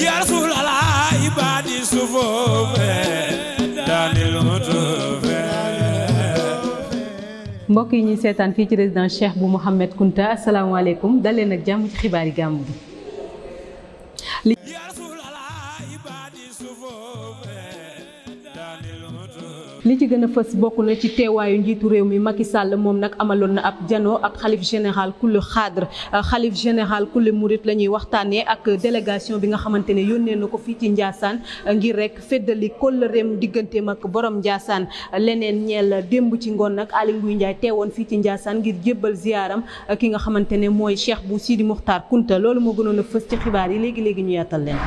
ya Rasulallah ibadi sufofe danil mutufe. mbokk yi ñuy seetaan fii ci résidence Cheikh bu Mouhamed Kounta asalaamaaleykum dal leen ak jàmm ci xibaari gàmmu gi. li ci gën a fës bokk na ci teewaayu njiitu réew mi Macky Sall moom nag amaloon na ab janoo ak xalif général kulli xaadr xalif général kulli murit la ñuy waxtaanee ak délégation bi nga xamante ne yónnee na ko fii ci Ndiassane ngir rek feddali kóllëreem digganteem ak borom Ndiassane. leneen ñeel démb ci ngoon nag Aly Ngouille Ndiaye teewoon fii ci Ndiassane ngir jébbal ziyaaram ki nga xamante ne mooy Cheikh bu Sidi Mokhtar Kounta loolu moo gënoon a fës ci xibaar yi léegi ñu yaatal leen.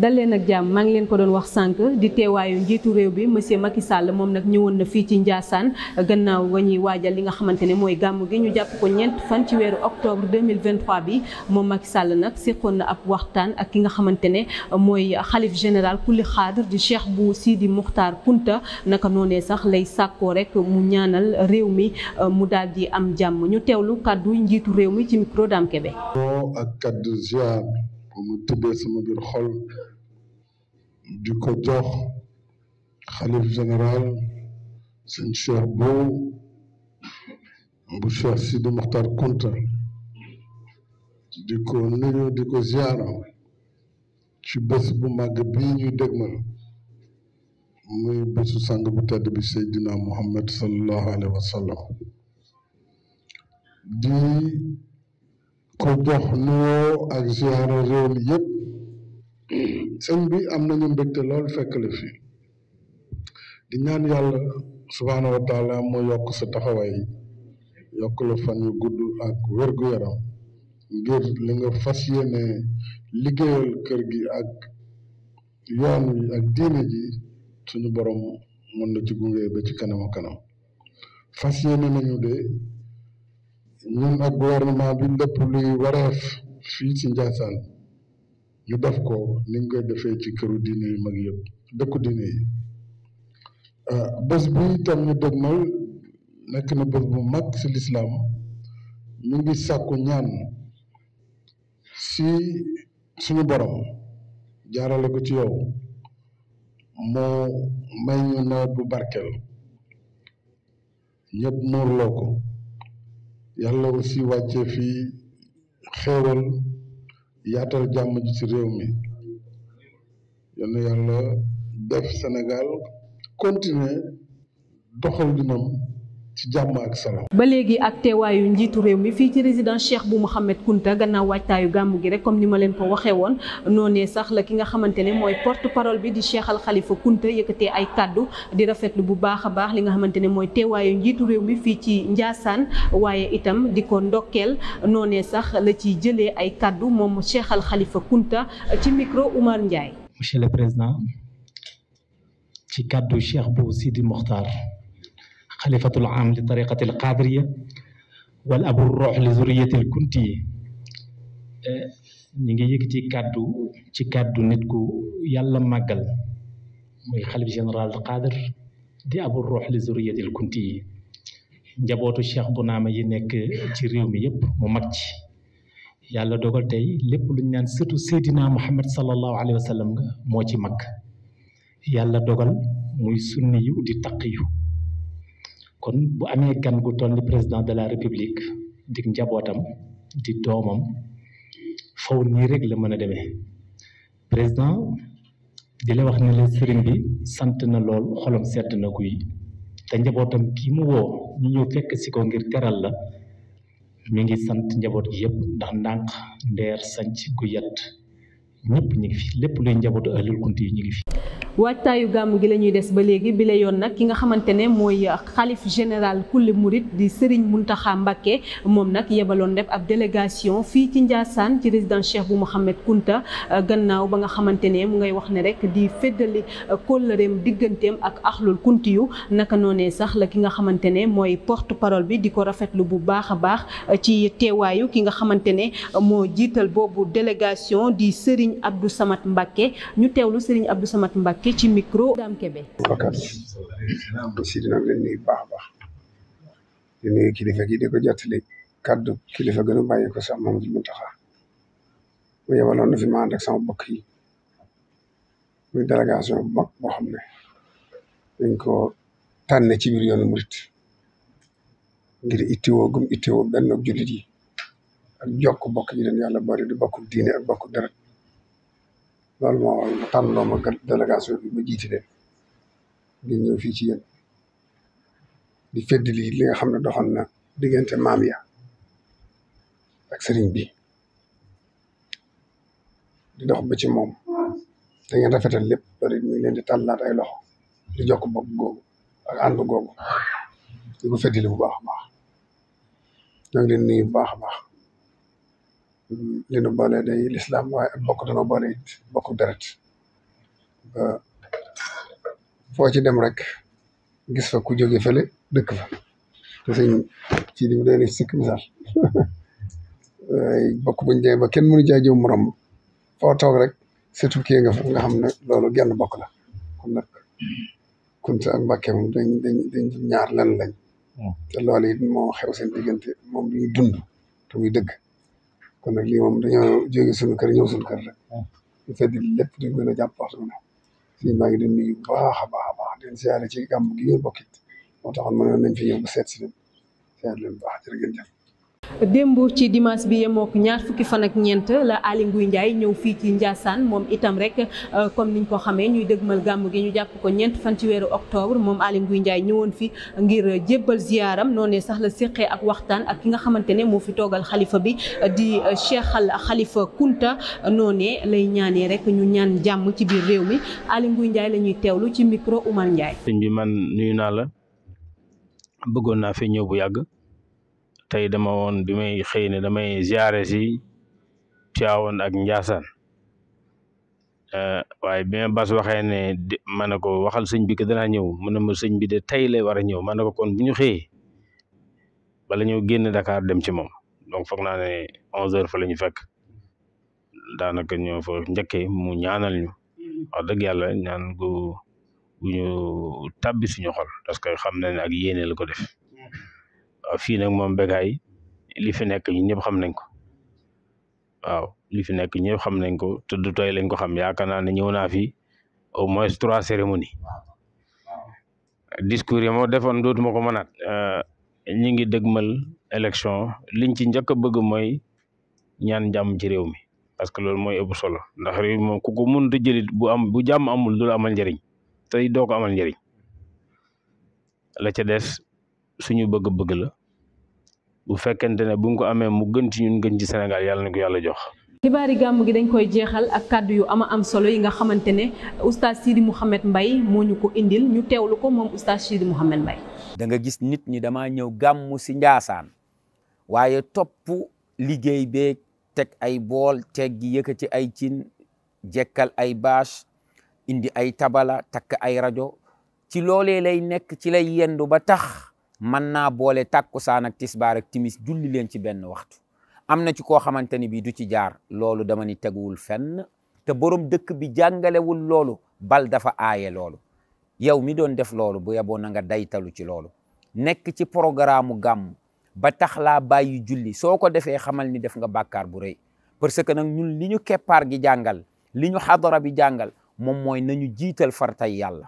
dal leen ak jàmm maa ngi leen ko doon wax sànq di teewaayu njiitu réew bi monsieur Macky Sall moom nag ñëwoon na fii ci Ndiassane gannaaw wa ñuy waajal li nga xamante ne mooy gàmmu gi ñu jàpp ko ñeent fan ci weeru octobre 2023 bi moom Macky Sall nag séqoon na ab waxtaan ak ki nga xamante ne mooy xalif général kulli xaadr di Cheikh bu Sidi Mokhtar Kounta naka noonee sax lay sàkkoo rek mu ñaanal réew mi mu daal di am jàmm ñu teewlu kàddu njiitu réew mi ci micro Dame Kébé. ak kàddu ziar bu mu tuddee sama biir xol di ko jox xalif général sëñ Cheikh bu Cheikh Sidi Mokhtar Kounta di ko nuyu di ko ziara ci bés bu màgg bii ñuy dégmal muy bésu sang bu tedd bi Seydina Muhammad sallallahu alayhi wa sallam di ko jox nuyoo ak ziara réew mi yëpp. sëñ bi am nañu mbégte lool fekk la fi di ñaan yàlla subhaanahu wa taala moo yokk sa taxawaay yokk la fan yu gudd ak wér-gu-yaram ngir li nga fas yéene liggéeyal kër gi ak yoon wi ak diine ji suñu borom mën na ci gunge ba ci kanam kanam fas yéene nañu de ñun ak gouvernement bi lépp luy wareef fii ci Ndiassane ñu def ko niñ koy defee ci këru diine yu mag yëpp dëkku diine yi bés bi itam ñu dëgmal nekk na bés bu mag ci lislaam ñu ngi sàkku ñaan si suñu borom jaarale ko ci yow moo may ñu nawet bu barkeel ñëpp muurloo ko yàlla aussi wàccee fii xéewal yaatal jàmm ji ci réew mi yal na yàlla def Sénégal continuer doxal dinam ci jàmm ak salaam. ba léegi ak teewaayu njiitu réew mi fii ci résidence Cheikh bu Mouhamed Kounta gannaaw waajtaayu gàmmu gi rek comme ni ma leen ko waxee woon noonee sax la ki nga xamante ne mooy porte parole bi di Cheikh Al Khalifa Kounta yëkkatee ay kaddu di rafetlu bu baax a baax li nga xamante ne mooy teewaayu njiitu réew mi fii ci Ndiassane waaye itam di ko ndokkeel noonee sax la ciy jëlee ay kaddu moom Cheikh Al Khalifa Kounta ci micro Oumar Ndiaye. Monsieur le Président ci kaddu Cheikh bu Sidi Mokhtar xalifatul am li tariqati al qadiriya wal abu ruux li zuriyati al kunti ñi ngi yëkkati kàddu ci kàddu nit ku yàlla màggal muy xalif général al qadir di abu ruux li zuriyati al kunti njabootu cheikh bu naama yi nekk ci réew mi yëpp mu mag ci yàlla dogal tey lépp luñ naan surtout Seydina Muhammad sallallahu alayhi wa sallam nga moo ci mag yàlla dogal muy sunni yu di taqiyu kon bu amee gan gu toll ni président de la république di njabootam di doomam faw nii rek la mën a demee président di la wax ne la sëriñ bi sant na lool xolam sedd na guy te njabootam kii mu woo ñu ñëw fekk si ko ngir teral la mi ngi sant njaboot gi yëpp ndax ndànk ndeer sanc gu yet ñëpp ñu ngi fi lépp luy njabootu ahlul kunti yi ñu ngi fi. waajtaayu gàmm gi la ñuy des ba léegi bi la yoon nag ki nga xamante ne mooy xalif général kulli murit di Serigne Mountakha Mbacké moom nag yebaloon def ab délégation fii ci Ndiassane ci résidence Cheikh bu Mouhamed Kounta gannaaw ba nga xamante ne mu ngay wax ne rek di feddali kóllëreem digganteem ak axlul kunti yu naka noonee sax la ki nga xamante ne mooy porte parole bi di ko rafetlu bu baax a baax ci teewaayu ki nga xamante ne moo jiital boobu délégation di Serigne Abdou Samad Mbacké ñu teewlu Serigne Abdou Samad Mbacké ci micro Dame Kébé. Bakar aussi dina leen nuyu baax a baax di nuyu kilifa gi di ko jottali kaddu kilifa gën a bàyyi ko sax Mamadou Mountakha mu yebaloon na fi ma ànd ak sama bokk yi muy délégation bu mag boo xam ne dañ ko tànne ci biir yoonu murit ngir ittiwoo gum ittiwoo benn jullit yi ak jokk bokk yi leen yàlla bari di bokk diine ak bokk deret loolu moo waral ma tànn loo ma délégation bi ma jiite leen di ñëw fii ci yéen di feddali li nga xam ne doxoon na diggante maam ya ak sëriñ bi di dox ba ci moom da ngeen rafetal lépp bari mi ngi leen di tàllaat ay loxo di jokk bokk googu ak ànd googu di ko feddali bu baax a baax ñoo ngi leen nuyu bu baax a baax li nu boole day lislaam waaye ak bokk dana boole it bokk deret foo ci dem rek gis fa ku jóge fële dëkk fa te sëñ ci li mu doon sikk misaal bokk buñ dee ba kenn mënu caa jëw morom foo toog rek surtout kii nga fa nga xam ne loolu genn bokk la kon nag Kunta ak Mbàkke moom dañ ñaar lan lañ te loolu it moo xew seen diggante moom lu ñu dund te muy dëgg kon nag lii moom dañoo jóge suñu kër ñëw suñu kër rek ñu feddi lépp di gën a jàpp waxtu ne fii maa ngi leen nuyu bu baax a baax a baax den siyaare ci gàmm gi ngeen bokkit moo taxoon ma ne nañ fi ñëw ba seet si leen siyaare leen bu baax jërë ngeen jëf démb ci dimanche bi yemook ñaar fukki fan ak ñeent la Aly Ngouille Ndiaye ñëw fii ci Ndiassane moom itam rek comme niñ ko xamee ñuy dëgmal gàmm gi ñu jàpp ko ñeent fan ci weeru octobre moom Aly Ngouille Ndiaye ñëwoon fi ngir jébbal ziyaaram noonee sax la séqee ak waxtaan ak ki nga xamante ne moo fi toogal xalifa bi di Cheikh Al Khalifa Kunta noonee lay ñaanee rek ñu ñaan jàmm ci biir réew mi Aly Ngouille Ndiaye la ñuy teewlu ci micro Oumar Ndiaye. sëñ bi man nuyu naa la bëggoon naa fi ñëw bu yàgg. tey dama woon bi may xëy ne damay ziare si Tivaouane ak Ndiassane waaye bi ma bas waxee ne ma ne ko waxal sëñ bi que danaa ñëw mu ne ma sëñ bi de tey lay war a ñëw ma ne ko kon bu ñu xëyee bala ñëw génn Dakar dem ci moom donc foog naa ne 11h fa la ñu fekk daanaka ñoo fa njëkkee mu ñaanal ñu wax dëgg yàlla ñaan gu ñu tàbbi suñu xol parce que xam na ne ak yéene la ko def. waaw fii nag moom Bécaye li fi nekk ñun ñëpp xam nañ ko waaw li fi nekk ñëpp xam nañ ko te du tey lañ ko xam yaakaar naa ne ñëw naa fi au moins 3 cérémonies discours yi moo defoon dootuma ko mënaat ñi ngi dëgmal élection liñ ci njëkk a bëgg mooy ñaan jàmm ci réew mi parce que loolu mooy ëpp solo ndax réew mi moom ku ko mënut a jëlit bu jàmm amul du la amal njëriñ tey doo ko amal njëriñ la ca des suñu bëgg-bëgg la bu fekkente ne bu nga ko amee mu gën ci ñun gën ci Sénégal yàlla na ko yàlla jox. xibaari gàmm gi dañ koy jeexal ak kàddu yu am solo yi nga xamante ne oustaz Sidi Mouhamed Mbaye moo ñu ko indil ñu teewlu ko moom oustaz Sidi Mouhamed Mbaye. da nga gis nit ñi damaa ñëw gàmmu si Ndiassane waaye topp liggéey beeg teg ay bool teg gi yëkkati ay cin jekkal ay bâche indi ay tabala takk ay rajo ci loolee lay nekk ci lay yendu ba tax. mën naa boole takkusaan ak tisbaar ak timis julli leen ci benn waxtu am na ci koo xamante ni bii du ci jaar loolu dama ni teguwul fenn te borom dëkk bi jàngalewul loolu bal dafa aaye loolu yow mi doon def loolu bu yeboo na nga daytalu ci loolu nekk ci programme gàmm ba tax laa bàyyi julli soo ko defee xamal ni def nga bàkkaar bu rëy parce que nag ñun li ñu keppaar gi jàngal li ñu xadara bi jàngal moom mooy nañu jiital fartay yàlla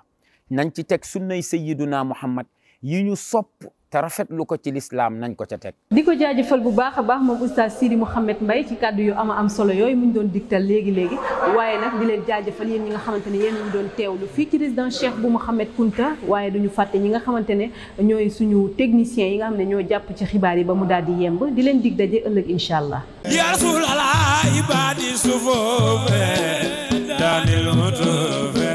nañ ci teg sunnay sayyiduna Muhammad yi ñu sopp te rafetlu ko ci lislaam nañ ko ca teg. di ko jaajëfal bu baax a baax moom oustaz Sidi Mouhamed Mbaye ci kàddu yu am solo yooyu mu ñu doon digtal léegi waaye nag di leen jaajëfal yéen ñi nga xamante ne yéen ñu doon teewlu fii ci résidence Cheikh bu Mouhamed Kunta waaye duñu fàtte ñi nga xamante ne ñooy suñu techniciens yi nga xam ne ñoo jàpp ci xibaar yi ba mu daal di yemb di leen dig daje ëllëg incha allah. ya Rasulallah ibadi sufoofe daanil mutufe